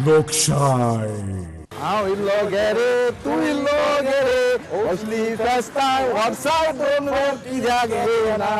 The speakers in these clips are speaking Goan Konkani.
लोकशाय. हांव इल्लो गे रे तूं इल्लो गे रे असली फेस्तां वर्साक दोन वर कित्याक येना.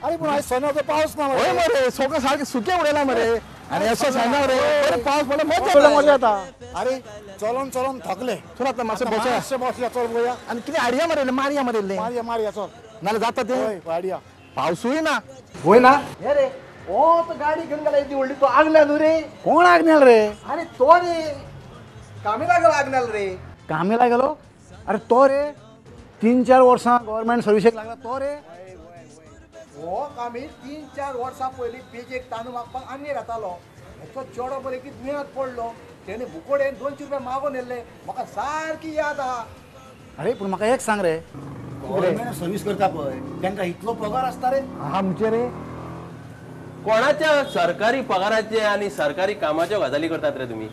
अरे पूण आयज सोन्याचो पावस ना. हय मरे, सगळें सारकें सुकें उडयलां मरे आनी असो सांगना रे बरें पावस पडलो मजा मजा येता. अरे चलोन चलोन थकले. चल आतां मातशें बसया. मातशें बसया चल पळोवया. आनी कितें हाडया मरे, मारया मरे इल्लें. मारया मारया चल. नाल्यार जाता तें. हय हाडया. पावसूय ना. वय ना. हे रे ओ तो गाडी घेवन गेला येदी व्हडली, तो आगल्याल न्हू रे. कोण आगनेल रे? अरे तो रे कामेला गेलो. आगनेल रे कामेला गेलो? अरे तो रे 3-4 वर्सां गव्हर्मेंट सर्विसेक लागला तो रे. हो कामील 3-4 वर्सां पयलीं पेजेक तांदूळ मागपाक आमगेर येतालो. हेचो चेडो बरे की दुयेंत पडलो, तेणे बुकोडेन 200 रुपया मागून येयल्ले, म्हाका सारकी याद आहा. अरे पूण म्हाका एक सांग रे, गव्हर्मेंट सर्वीस करता पळय तांकां इतलो पगार आसता रे? आमचे रे कोणाच्या सरकारी पगाराचे आनी सरकारी कामाच्यो गजाली करतात रे तुमी?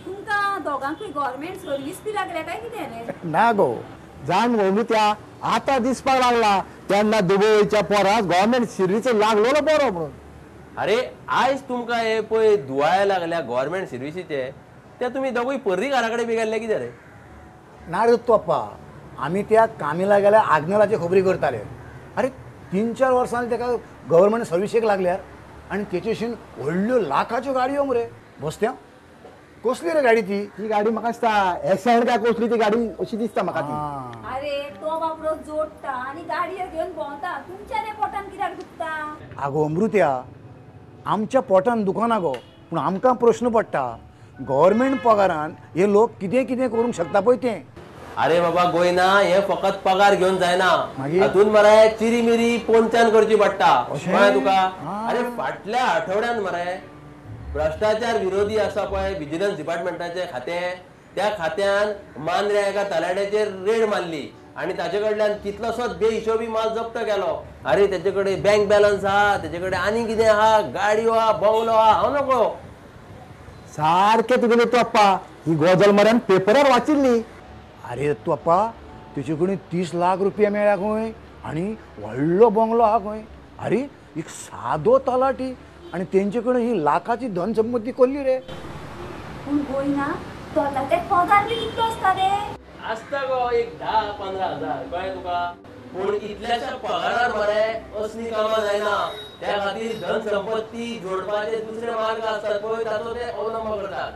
तुमकां दोगांकूय गव्हर्मेंट सर्वीस बी लागल्या काय कितें रे? ना गो जाण गो त्या आतां दिसपाक लागला तेन्ना दुबयच्या पोराक गव्हर्मेंट सर्वीस लागलेलो बरो म्हणून. अरे आयज तुमकां हे पळय दुवाळे लागल्या गव्हर्मेंट सर्विसीचे, ते तुमी दोगूय पर्रीकारा कडेन बी गेल्ले कितें रे? ना रे तोप्पा, आमी त्या कामेला गेल्या आग्नेलाचे खबरी करताले. अरे 3-4 वर्सांनी ताका गव्हर्मेंट सर्विसेक लागल्यार आनी तेचेशीन व्हडल्यो लाखाच्यो गाडयो मरे. बसत्या कसली रे गाडी ती? ती गाडी म्हाका दिसता एसेंट काय कसली ती गाडी अशी दिसता म्हाका ती. अरे तो बाबडो जोडटा आनी गाडयो घेवन भोंवता, तुमच्या रे पोटान कित्याक दुखता? आगो अमृत्या, आमच्या पोटान दुखना गो, पूण आमकां प्रश्न पडटा गव्हर्मेंट पगारान हे लोक कितें कितें करूंक शकता पळय तें. अरे बाबा गोयना हे फकत पगार घेवन जायना, हातून मरे चिरी मिरी पोंचान करची पडटा. कळ्ळें तुका? अरे फाटल्या आठवड्यान मरे भ्रष्टाचार विरोधी आसा पळय विजिलन्स डिपार्टमेंटाचे खातें, त्या खात्यान मांद्र्या एका तलाट्याचेर रेड मारली आनी ताचे कडल्यान कितलोसोच बेहिशोबी माल जप्त केलो. अरे तेचे कडेन बँक बॅलन्स आहा, तेचे कडेन आनी कितें आहा, गाडयो आहा, बंगलो आहा. हांव नको सारकें तुगेलें तोप्पा, ही गजल मऱ्यान पेपरार वाचिल्ली. अरे तोप्पा तेचे कडेन 30 लाख रुपया मेळ्ळ्या खंय आनी व्हडलो बंगलो आहा खंय. अरे एक सादो तलाटी आनी तेंचे कडेन ही लाखाची धन संपत्ती कसली रे? पूण गोयना तलाट्याक पगार बी कितलो आसता रे? आसता गो एक 10-15 हजार. कळ्ळें तुका? पूण इतल्याशा पगारार मरे असली कामां जायना, त्या खातीर धन संपत्ती जोडपाचे दुसरे मार्ग आसतात पळय, ताचो ते अवलंब करतात.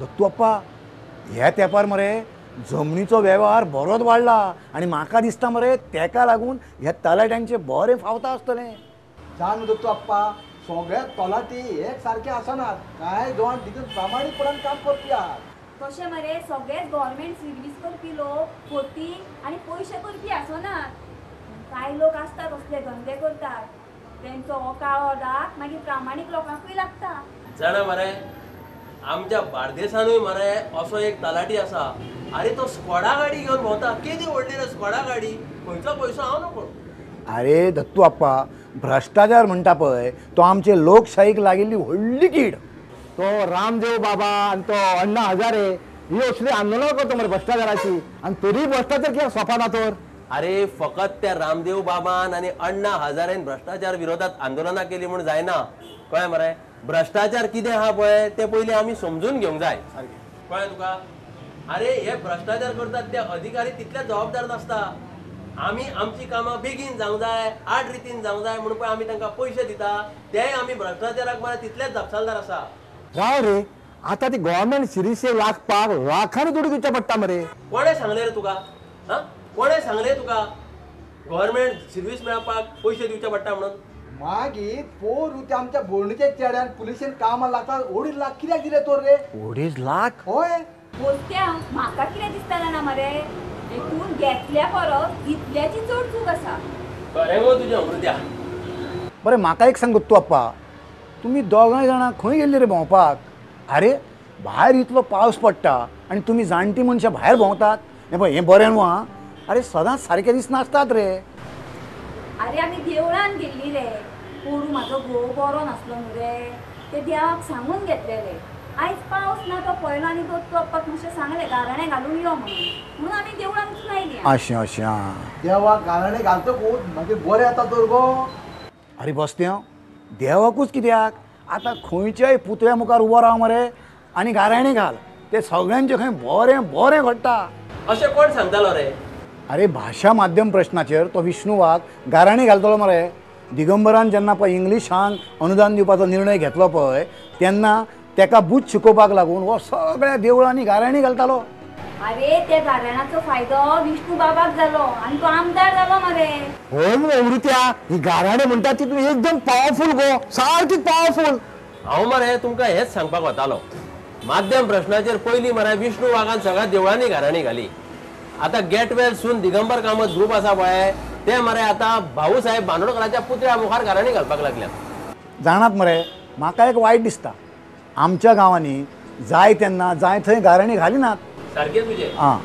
दत्तू ह्या तेंपार मरे जमनीचो वेव्हार बरोच वाडला आनी म्हाका दिसता मरे तेका लागून ह्या तलाट्यांचे बरें फावता आसतलें. जाण दत्तू आप्पा, सगळे तलाटी एक सारके आसनात, कांय जाण तितून प्रामाणीकपणान काम करपी आहात. तशें मरे सगळेच गव्हर्मेंट सर्वीस करपी लोक फटी आनी पयशे करपी आसनात. कांय लोक आसतात असले धंदे करतात, तेंचो हो काळो दाग मागीर प्रामाणीक लोकांकूय लागता. जाणा मरे आमच्या बार्देसानूय मरे असो एक तलाटी आसा. अरे तो स्कॉडा गाडी घेवन भोंवता, केदी व्हडली रे स्कॉडा गाडी, खंयचो पयसो हांव नको. अरे दत्तू आप्पा, भ्रष्टाचार म्हणटा पळय तो आमचे लोकशाहीक लागिल्ली व्हडली कीड. तो रामदेव बाबा आनी तो अण्णा हजारे ही असली आंदोलनां करता मरे भ्रष्टाचाराची, आनी तरी भ्रष्टाचार कित्याक सोंपना तर? अरे फकत त्या रामदेव बाबान आनी अण्णा हजारेन भ्रष्टाचार विरोधात आंदोलनां केली म्हूण जायना. कळ्ळें मरे? भ्रष्टाचार कितें आहा पळय तें पयलीं आमी समजून घेवंक जाय. कळ्ळें तुका? अरे हे भ्रष्टाचार करतात ते अधिकारी तितले जबाबदार नासता. आमी आमची कामां बेगीन जावंक जाय, आड रितीन जावंक जाय म्हणून पळय आमी तांकां पयशे दिता, तेय आमी भ्रष्टाचाराक मरे तितलेच जापसालदार आसा. राव रे, आतां ती गव्हर्मेंट सर्विसेक लागपाक लाखांनी दुडू दिवचे पडटा मरे. कोणें सांगलें रे तुका? हा, कोणें सांगलें तुका गव्हर्मेंट सर्वीस मेळपाक पयशे दिवचे पडटा म्हणून? मागीर पोरू त्या आमच्या बोरणीच्या चेड्यान पुलिशेन कामां लागता 2.5 लाख कित्याक दिले तर रे? 2.5 लाख? हय. बोलत्या म्हाका कितें दिसता जाणा मरे, एकूण घेतल्या परस इतल्याची चड चूक आसा. बरें गो तुजें अमृत्या. बरें म्हाका एक सांग दत्तू आप्पा, तुमी दोगांय जाणां खंय गेल्ली रे भोंवपाक? अरे भायर इतलो पावस पडटा आनी तुमी जाणटी मनशां भायर भोंवतात, हें पळय हें बरें न्हू आं. अरे सदांच सारकें दिसनासतात रे. अरे आमी देवळान गेल्ली रे, पोरू म्हाजो घोव बरो नासलो न्हू रे, ते देवाक सांगून घेतले रे. आयज पावस ना तो पळयलो आनी दत्तू आप्पाक मातशें सांगलें गाराणें घालून यो म्हणून, म्हणून आमी देवळान वचून आयली. अशें अशें, देवाक गाराणें घालतकूच मागीर बरें येता तर गो. अरे बसते हांव देवाकूच कित्याक आतां खंयच्याय पुतळ्या मुखार उबो राव मरे आनी गाराणें घाल, ते सगळ्यांचें खंय बरें बरें घडटा. अशें कोण सांगतालो रे? अरे भाशा माध्यम प्रश्नाचेर तो विष्णू वाघ गाराणें घालतलो मरे. दिगंबरान जेन्ना पळय इंग्लिशान अनुदान दिवपाचो निर्णय घेतलो पळय तेन्ना तेका बूथ शिकोवपाक लागून हो सगळ्या देवळांनी गाराणीं घालतालो. अरे त्या गाराण्याचो फायदो विष्णू बाबाक जालो आनी तो आमदार जालो मरे. हय मरे अमृत्या, ही गाराणें म्हणटा ती तूं एकदम पावरफूल गो, सारकी पावरफूल. हांव मरे तुमकां हेच सांगपाक वतालो, माध्यम प्रश्नाचेर पयलीं मरे विष्णू वाघान सगळ्या देवळांनी गाराणीं घाली. आतां get well soon Digambar Kamat group आसा पळय ते मरे आतां भाऊसाहेब बांदोडकराच्या पुतळ्या मुखार गाराणीं घालपाक लागल्या. जाणात मरे म्हाका एक वायट दिसता, आमच्या गांवांनी जाय तेन्ना जाय थंय गाराणीं घालिनात. सारकें तुजें. आं,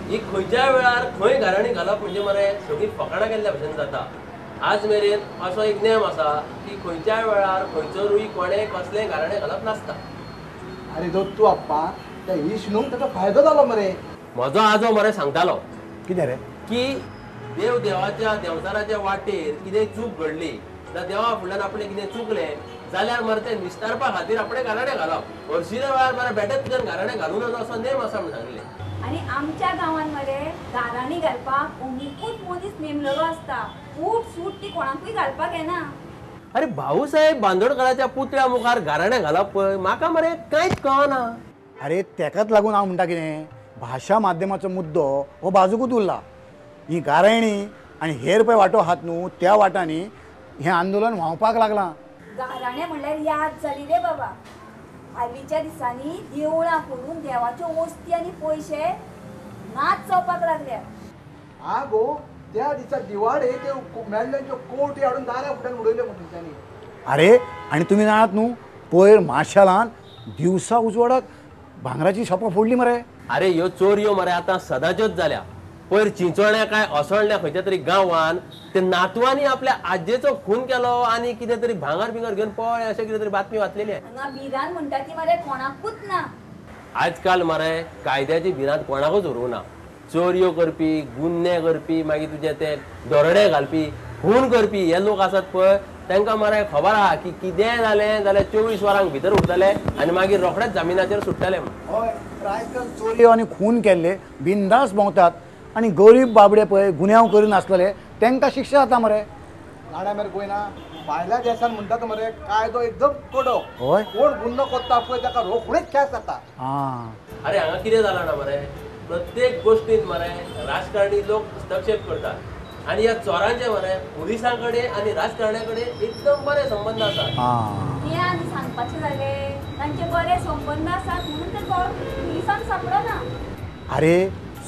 ही खंयच्याय वेळार खंय गाराणीं घालप म्हणजे मरे सगळीं फकाणां केल्ल्या भशेन जाता. आज मेरेन असो एक नेम आसा की खंयच्याय वेळार खंयसरूय कोणें कसलें गाराणें घालप नासता. अरे दत्तू आप्पा, त्या विष्णूक ताचो फायदो जालो मरे. म्हजो आजो मरे सांगतालो कितें रे की देव देवाच्या देंवचाराच्या वाटेर कितें चूक घडली जाल्यार देवा फुडल्यान आपणें कितें चुकलें जाल्यार मरे तें निस्तारपा खातीर आपणें गाराणें घालप. हरशील्या वेळार मरे बेठेच तुज्यान गाराणें घालूं नजो असो नेम आसा म्हूण सांगलें. आनी आमच्या गांवांत मरे गाराणीं घालपाक अमुकूच मनीस नेमलेलो आसता, उठ सूट ती कोणाकूय घालपाक येना. अरे भाऊसाहेब बांदोडकराच्या पुतळ्या मुखार गाराणें घालप पळय म्हाका मरे कांयच कळना. अरे तेकाच लागून हांव म्हणटा कितें, भाशा माध्यमाचो मुद्दो हो बाजूकूच उरला. ही गाराणीं आनी हेर पळय वांटो आहात न्हू त्या वाटांनी हें आंदोलन व्हांवपाक लागलां. गाराणें म्हणल्यार याद जाली रे बाबा. हालींच्या दिसांनी देवळां फोडून देवाच्यो वस्ती आनी पयशे नाच जावपाक लागल्या. आगो त्या दिसा दिवाडे ते मेल्ल्यांच्यो कोटी हाडून दाऱ्या फुड्यान उडयल्यो तेंच्यांनी. अरे आनी तुमी जाणात न्हू पयर मार्शालान दिवसा उजवाडाक भांगराची शॉपां फोडली मरे. अरे ह्यो चोरयो मरे आतां सदांच्योच जाल्या. पयर चिंचोण्या काय असोळण्या खंयच्या तरी गांवान ते नातवांनी आपल्या आज्जेचो खून केलो आनी कितें तरी भांगर बिंगर घेवन पळय अशें कितें तरी बातमी वाचलेली. हांगा भिरांत म्हणटा ती मरे कोणाकूच ना. आजकाल मरे कायद्याची भिरांत कोणाकूच उरूंक ना. चोरयो करपी, गुन्हे करपी, मागीर तुजे ते दरोडे घालपी, खून करपी हे लोक आसात पळय तांकां मरे खबर आहा की कितेंय जालें जाल्यार 24 वरांक भितर उरतले आनी मागीर रोखडेच जामिनाचेर सुट्टले. हय, आजकाल चोरयो आनी खून केल्ले बिंदास भोंवतात आनी गरीब बाबडे पळय गुन्यांव करिनासलेले तांकां शिक्षा जाता मरे. जाणा मरे गोयना, भायल्या देशान म्हणटात मरे कायदो एकदम कडक. हय, कोण गुन्हो करता पळय ताका रोखडीच ख्यास्त जाता. आं, अरे हांगा कितें जालां ना मरे, प्रत्येक गोश्टींत मरे राजकारणी लोक हस्तक्षेप करतात आनी ह्या चोरांचे मरे पुलिसां कडेन आनी राजकारण्या कडेन एकदम बरे संबंद आसात. ते आनी सांगपाचें जालें तांचे बरे संबंद आसात म्हणून ते पुलिसांक सापडना. अरे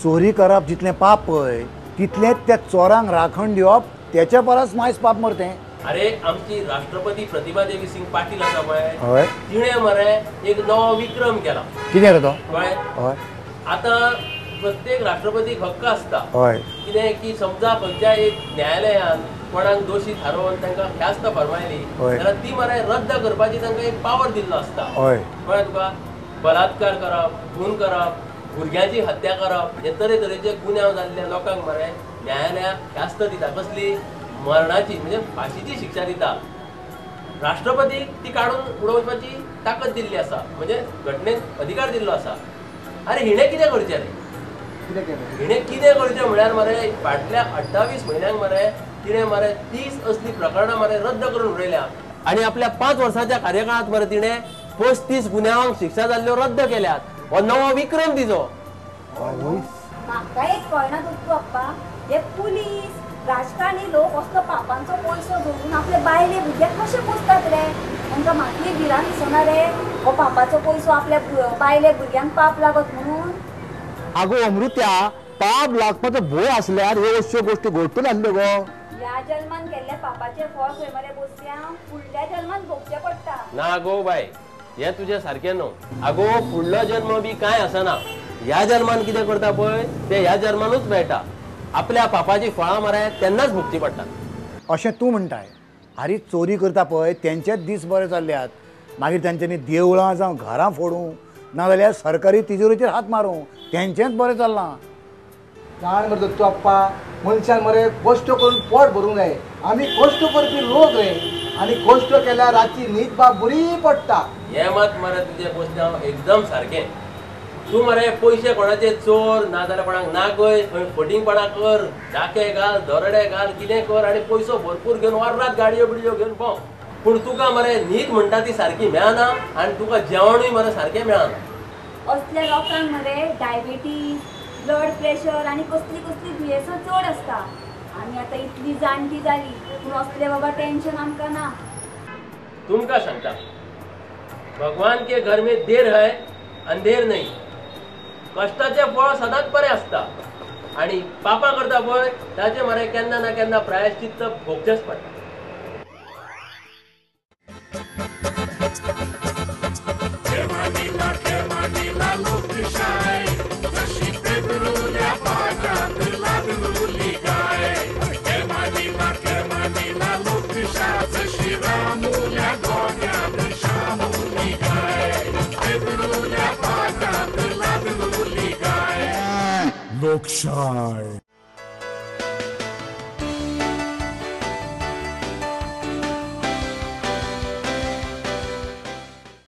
चोरी करप जितलें पाप पळय तितलेंच त्या चोरांक राखण दिवप तेच्या परस मायस पाप मरतें. अरे आमची राष्ट्रपती प्रतिभा देवी सिंग पाटील आसा पळय, हय, तिणें मरे एक नवो विक्रम केला. कितें रे तो? कळ्ळें? हय, आतां प्रत्येक राष्ट्रपतीक हक्क आसता. हय, कितें की समजा खंयच्या एक न्यायालयान कोणाक दोशी थारोवन तांकां ख्यास्त फर्मायली जाल्यार ती मरे रद्द करपाची तांकां एक पावर दिल्लो आसता. हय, कळ्ळें तुका? बलात्कार करप, खून करप, भुरग्यांची हत्या करप हे तरेतरेचे गुन्यांव जाल्ल्या लोकांक मरे न्यायालयाक ख्यास्त दिता. कसली? मरणाची, म्हणजे फांशीची शिक्षा दिता. राष्ट्रपतीक ती काडून उडोवपाची ताकद दिल्ली आसा, म्हणजे घटनेन अधिकार दिल्लो आसा. अरे हिणें कितें करचें रे? हिणें कितें करचें म्हळ्यार मरे फाटल्या 28 म्हयन्यांक मरे तिणें मरे 30 असलीं प्रकरणां मरे रद्द करून उडयल्या आनी आपल्या 5 वर्सांच्या कार्यकाळांत मरे तिणें 35 गुन्यांवांक शिक्षा जाल्ल्यो रद्द केल्यात. हो नवो विक्रम तिजो. म्हाका एक कळना दत्तू आप्पा, हे पुलीस राजकारणी लोक असलो पापांचो पयसो धरून आपले बायले भुरग्याक कशे पोसतात रे? तांकां मातली भिरांत दिसना रे हो पापाचो पयसो आपल्या बायले भुरग्यांक पाप लागत म्हणून? आगो अमृत्या, पाप लागपाचो भंय आसल्यार ह्यो अश्यो गोश्टी घडटल्यो आसल्यो गो. ह्या जल्मान केल्ल्या पापाचें फळ खंय मरे बोसल्या फुडल्या जल्मान भोगचें पडटा. ना गो बाय, हें तुजें सारकें न्हू. आगो फुडलो जन्म बी कांय आसना. ह्या जल्मान कितें करता पळय तें ह्या जल्मानूच मेळटा. आपल्या पापाची फळां मरे तेन्नाच भोगची पडटात. अशें तूं म्हणटाय. आरे चोरी करता पळय तेंचेच दीस बरे चल्ल्यात. मागीर तेंच्यांनी देवळां जावं घरां फोडूं नाजाल्यार सरकारी तिजोरेचेर हात मारूं, तेंचेंच बरें चल्लां. जाण मरे दत्तू आप्पा, मनशान मरे कश्ट करून पोट भरूंक जाय. आमी कश्ट करपी लोक रे, आनी कश्ट केल्यार रातची न्हीद बा बरी पडटा. हे मात मरे तुजें पोस्तांव एकदम सारकें. तूं मरे पयशे कोणाचे चोर नाजाल्यार कोणाक नागय, खंय फटींगपणां कर, डाके घाल, दरोडे घाल, कितें कर आनी पयसो भरपूर घेवन वरात गाडयो बिडयो घेवन भोंव. पूण तुका मरे न्हीद म्हणटा ती सारकी मेळना आनी तुका जेवणूय मरे सारकें मेळना. असल्या लोकांक मरे डायबिटीज, ब्लड प्रेशर आनी कसली कसली दुयेंसां चड आसता. आमी आतां इतली जाणटी जाली पूण असले बाबा टेन्शन आमकां ना. तुमकां सांगता, भगवान के घर में देर है अंधेर नहीं. कष्टाचें फळ सदांच बरें आसता आनी पापां करता पळय ताचें मरे केन्ना ना केन्ना प्रायश्चित्त भोगचेंच पडटा. लोकशाय.